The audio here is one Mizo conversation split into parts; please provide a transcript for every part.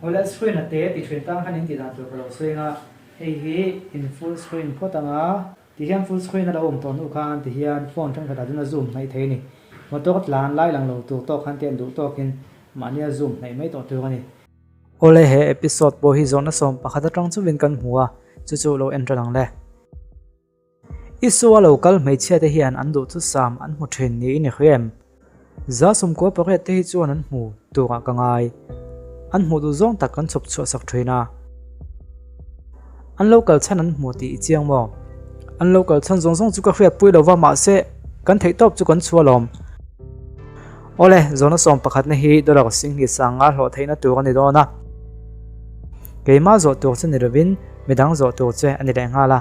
Awle screen a te ti thin tang khan in tih dan tur ka lo sawi anga hei hi in full screen phawt anga ti hian full screen a lo awm tawh hnu khan ti hian phone thenkhat ah chuan a zoom hnaih thei a ni. Motor tlan lai lang lo tur tawk khan te an duh tawkin mahni a zoom hnaih mai tawh tur a ni. Awle he episode pawh hi zawhna 11 atang chauhin kan hmu a, chu chu lo en tan ang le. Isua lo kal hmeichhia te hian an duh thusam an hmu thin niin i hria em? 98 te hi chuan an hmu turah ka ngai. An hmuh duh zawng tak kan chhawp chhuah sak thin a. An lo kal chhan an hmu tih i chiang maw? An lo kal chhan zawng zawng chu ka hriatpui lo va mahse kan theih tawp chu kan chhuah lawm. Awle, zawhna 11 na hi dollar singhnih sanga hlawh theihna tur a ni dawn a. Keimah zawh tur che ni lovin midang zawh tur che a ni leh nghal a,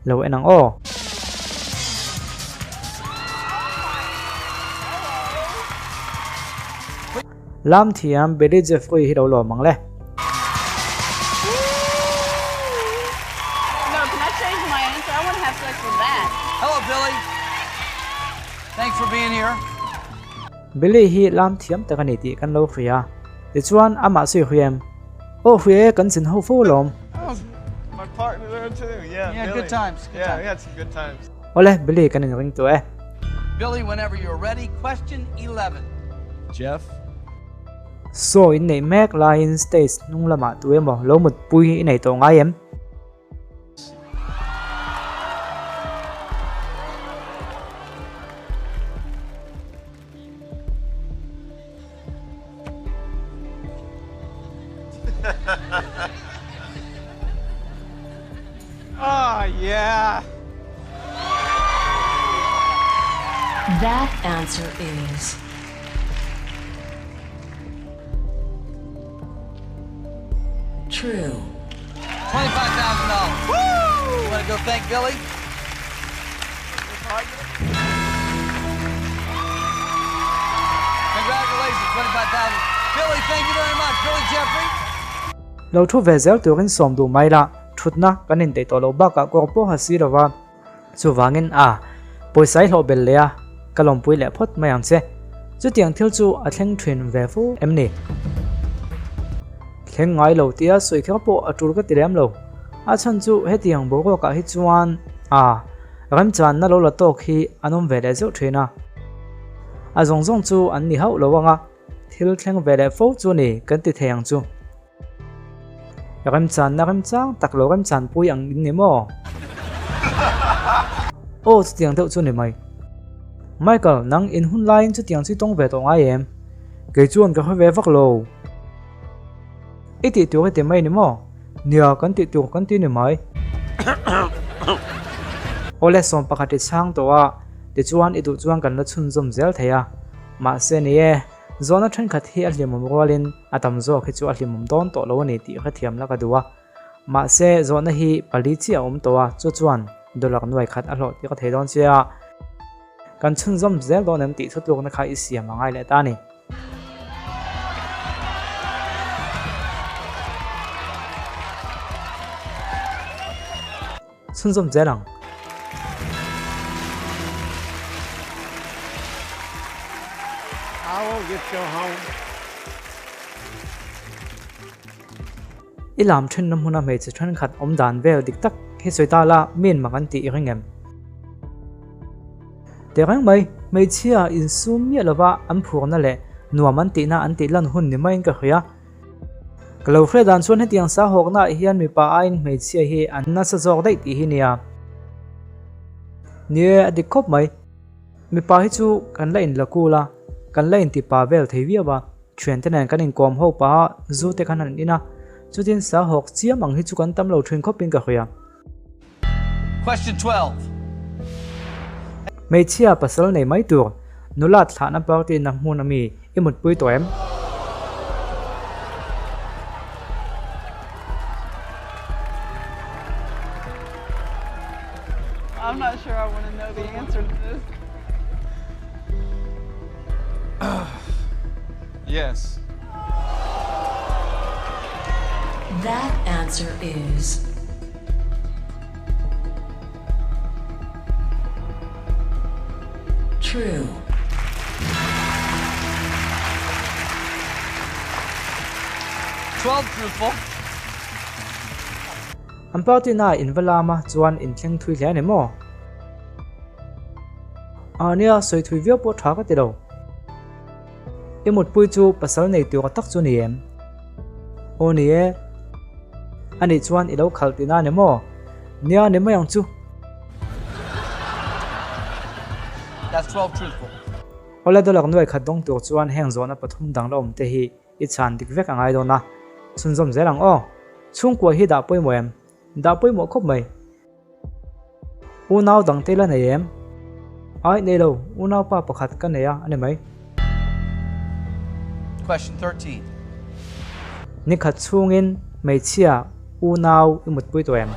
lo en ang aw. Lam thiam Billy Jeffrey hi lo lawm ang le. Billy hi lam thiam tak a ni tih kan lo hria. Tichuan amah chu i hria em? Aw hria e, kan zin ho fo alawm. Awle, Billy kan inring tawh e. Saw in neih mek laiin stage hnung lamah tu emaw lo mutpui i nei tawh ngai em? Oh, yeah. That answer is True. $25,000. Woo! You want to go thank Billy? Congratulations, 25,000. Billy, thank you very much. Billy Jeffrey. Lo thu ve zel turin sawm duh mai la, thutna kan indeih tawh loh bakah kawr pawh ha si lova. Chuvangin a, pawisa i hlawh belh leh a, ka lawmpui leh phawt mai ang che. Chutiang thil chu a thleng thin ve fo em ni? Thleng ngai lo tia sawi kher pawh a tul ka ti lem lo. A chhan chu hetiang boruakah hi chuan a, remchanna lo la tawk hi an awm ve leh zeuh thin a. A zawng zawng chu an ni hauh lo ang a, thil thleng ve leh fo chu ni kan ti thei ang chu. Remchanna remchang tak lo remchanpui ang in ni maw? Aw chutiang deuh chu ni mai. Michael, nang in hun laiin chutiang chu i tawng ve tawh ngai em? Kei chuan ka hre ve vak lo. I tih tur i ti mai ni maw? Nia, kan tih tur kan ti ni mai. Awle 11 i chhang tawh a, tichuan i duh chuan kan la chhunzawm zel thei a. Mahse ni e. Zawhna thenkhat hi a hlimawm rualin a tam zawk hi chu a hlimawm dawn tawh lo a ni tih hrethiam la ka duh a. Mahse, zawhna hi pali chiah a awm tawh a, chu chuan dollar nuai khat a hlawh tih ka thei dawn sia. Kan chhunzawm zel dawn em tih thutlukna kha i siam a ngai leh ta a ni. Chhunzawm zel ang. I lam thenna hmuna hmeichhe thenkhat awm dan vel dik tak hi sawi ta la miin mak an tih i ring em? Tehreng mai, hmeichhia insum miah lova an phurna leh nuam an tihna an tih lan hun ni maiin ka hria. Ka lo hre dan chuan hetiang sa hawkna ah hian mipa aiin hmeichhia hi an nasa zawk daih tih hi nia. Ni e, a dik khawp mai. Mipa hi chu kan la inla kul a, kan la inti pa vel thei viau a, thiante nen kan inkawm ho paha zu te khan an in a, chutin sa hawk chiam ang hi chu kan tam lo thin khawpin ka hria. Question 12. Hmeichhia pasal nei mai tur nula thlahna party na hmun ami i mutpui tawh em? I'm not sure I want to know the answer to this. Yes. That answer is True. 12 truthful. An party na in va lam a chuan in thleng thui hle a ni maw? Ah nia, sawi thui viau pawh tha ka ti lo. I mutpui chu pasal nei tur tak chu ni em? Aw ni e. Anih chuan i lo khalh tihna a ni maw? Nia ni mai ang chu. That's 12 truthful. Awle dawlak nuai khat dawng tur chuan heng zawhna pathum dang la awm te hi i chhan dik vek a ngai dawn a, chhunzawm zel ang aw. Chhungkua hi dah pawimawh em? Dah pawimawh khawp mai. Unau dang te la nei em? Ai nei lo, unaupa pakhat ka nei a a ni mai. Question 13. Nikhat chhungin hmeichhia unau i mutpui tawh em?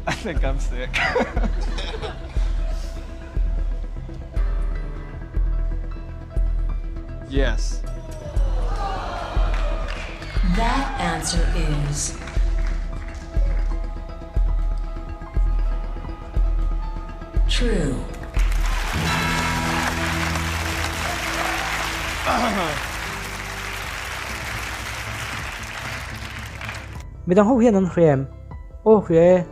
I think I'm sick. Yes. That answer is true. Midang ho hian an hria em? Aw hria e.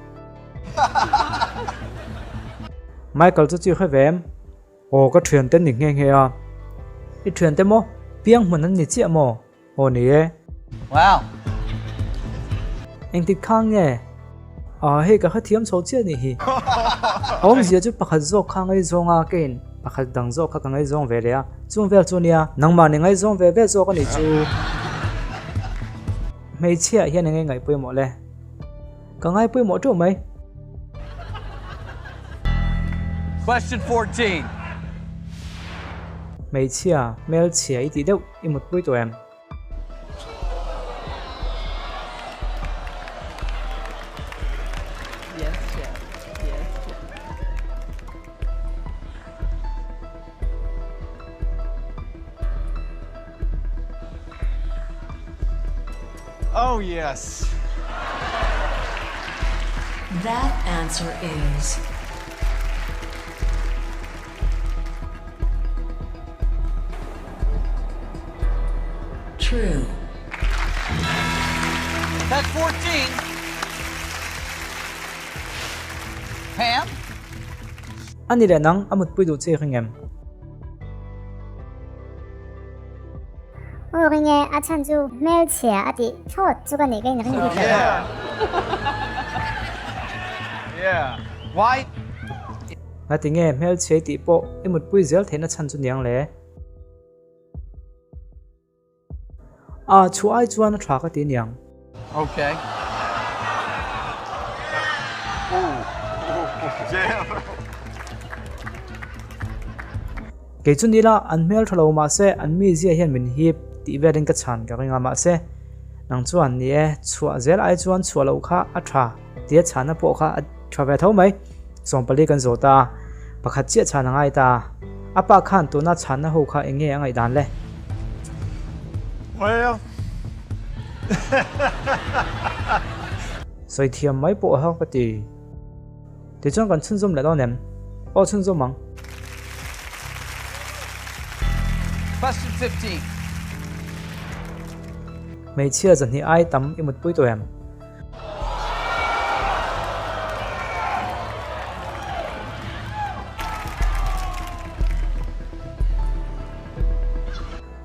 Michael chu chi hre ve em? Aw ka thiante ni nghe nghe a. I thiante maw? Piang hmun an ni chiah maw? Aw ni e. Wow. Engtik khang nge? Ah hei ka hrethiam chho chiah nih hi. A awmzia chu pakhat zawk kha ngaihzawng a keiin pakhat dang zawk kha ka ngaihzawng ve leh a, chung vel chu nia nangmah ni ngaihzawng ve ve zawk a nih chu. Hmeichhia hian enge ngaih pawimawh le? Ka ngai pawimawh teuh mai. Question 14. Hmeichhia, hmelchhia i tih deuh i mutpui tawh em? Yes chef. Yes chef. Oh yes. That answer is true. That's 14. Pam? Ani leh nang a mutpui duh che ring em? Aw ring e, a chhan chu hmelchhia a tih thlawt chu ka nih ka inring bik lo a. Why? Ngati nge hmelchhia i tih pawh i mutpui zel theihna chhan chu niang le? A chhuah ai chuan a tha ka ti niang. Okay. Kei chu nila an hmel tha lo mahse an mizia hian min hip tih velin ka chhan ka ring a mahse nang chuan ni e chhuah zel ai chuan chhuah loh kha a tha tia chhanna pawh kha a tha ve tho mai. Sawmpali kan zawh ta a, pakhat chiah chhan a ngai ta a. A pa khan tuna chhanna ho kha eng nge a ngaihdan le? Well. Sawi thiam mai pawh a hau ka ti. Tichuan kan chhunzawm leh dawn em? Aw chhunzawm ang. Question 15. Hmeichhia zahnih ai tam i mutpui tawh em?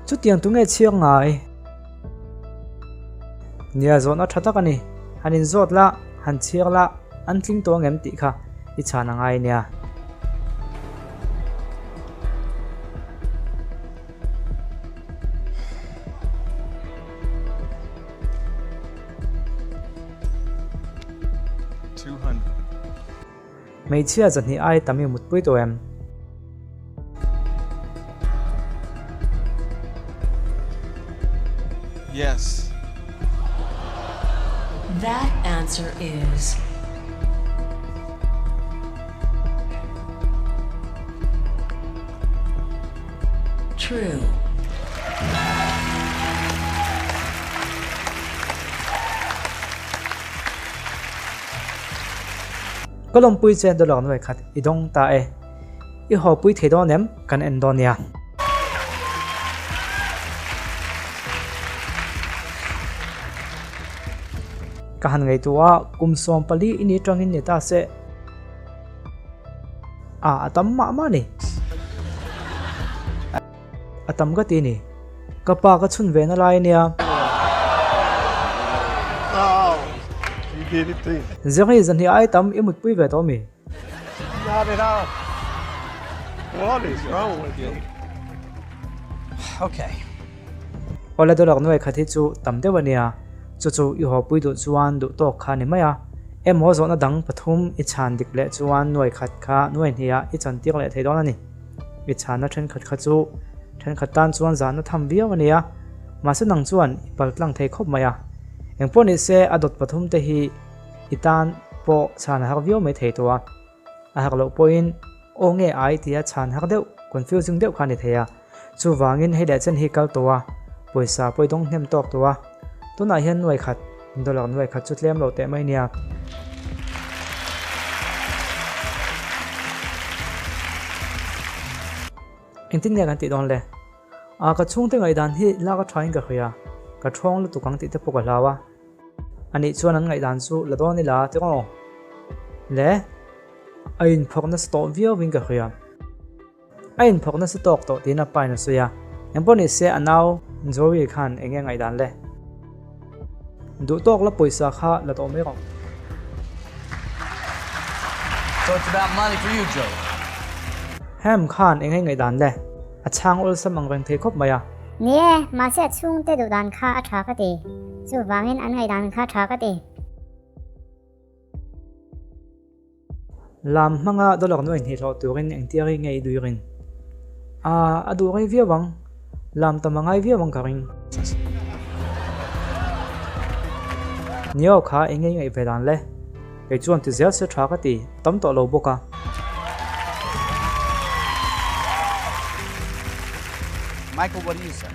Chutiang tunge chhiar ngai? Nia zawhna tha tak a ni. Han inzawt la, han chhiar la, an tling tawh angem tih kha i chhan a ngai nia. Hmeichhia zahnih ai tam i mutpui tawh em? Yes. That answer is True. Ka lawmpui che dollar nuai khat i dawng ta e. I haw pui thei dawn em? Kan en dawn nia. Ka han ngaihtuah a, kum 14 i ni tangin ni ta se. A, a tam mah mah a ni. A tam ka ti ni. Ka pa ka chhun ve na lai ania. Zirhi zahnih ai tam i mutpui ve tawh mi? Awle dawlak nuai khat hi chu tam deuh ania. Chu chu i hawpui duh chuan duh tawk kha ni mai a. Emaw zawhna dang pathum i chhan dik leh chuan nuai khat kha nuai hnih ah i chantir leh thei dawn a ni. I chhanna thenkhat kha chu thenkhat tan chuan zahna tham viau a ni a, mahse nang chuan i pal tlang thei khawp mai a. Engpawh ni se a dawt pathum te hi i tan pawh chhan a hak viau mai thei tawh a. A hak loh pawhin aw nge ai tia chhan hak deuh, confusing deuh kha a ni thei a. Chuvangin hei leh chen hi kal tawh a, pawisa pawh i dawng hnem tawk tawh a. Tunah hian nuai khat, dollar nuai khat chu tlem lo teh mai nia. Engtin nge kan tih dawn le? A, ka chhungte ngaihdan hi lak a thain ka hria, ka thawng lutuk ang tih te pawh ka hlau a. Anih chuan an ngaihdan chu la dawn ila ti aw. Le, a inphawk nasa tawh viauin ka hria. A inphawk nasa tawk tawh tiin a pain a sawi a, engpawh ni se a nau Joey khan eng nge ngaihdan le? Duh tawk la pawisa kha la tawh mai rawh. So it's about money for you, Joey. Ham khan eng nge ngaihdan le? A chhang awlsam ang reng thei khawp mai a. Ni e, mahse a chhungte duhdan kha a tha ka ti. Chuvangin an ngaihdan kha tha ka ti. Lam hmanga dollar nuai hnih hlawh turin engtia ri nge i dui rin? A, a duh rei viau ang. Lam tam a ngai viau ang ka ring. Nio kha eng nge i ngaih ve dan le? Kei chuan ti zel se tha ka ti, a tam tawh lo bawk a. Michael, what do you say?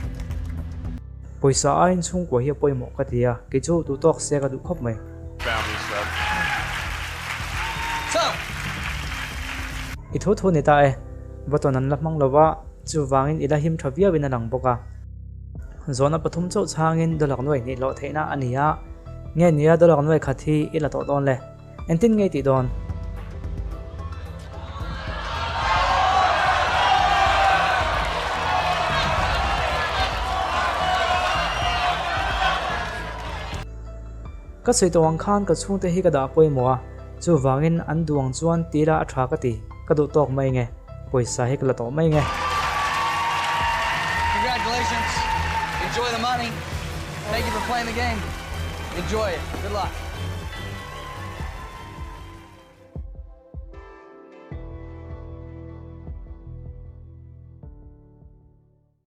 Pawisa aiin chhungkua hi a pawimawh ka ti a, kei chu duh tawk se ka duh khawp mai. I thu thu ni ta e, button an la hmang lo va, chuvangin i la him tha viauin a lang bawk a. Zawhna pathum chauh chhangin dollar nuai hnih hlawh theihna a ni a, nge nia dollar nuai khat hi i la tawh dawn le? Engtin nge i tih dawn? Ka sawi tawh ang khan ka chhungte hi ka dah pawimawh a, chuvangin an duh ang chuan ti ila a tha ka ti, ka duh tawk mai nge, pawisa hi ka la tawh mai nge. Congratulations. Enjoy the money. Thank you for playing the game. Enjoy it. Good luck.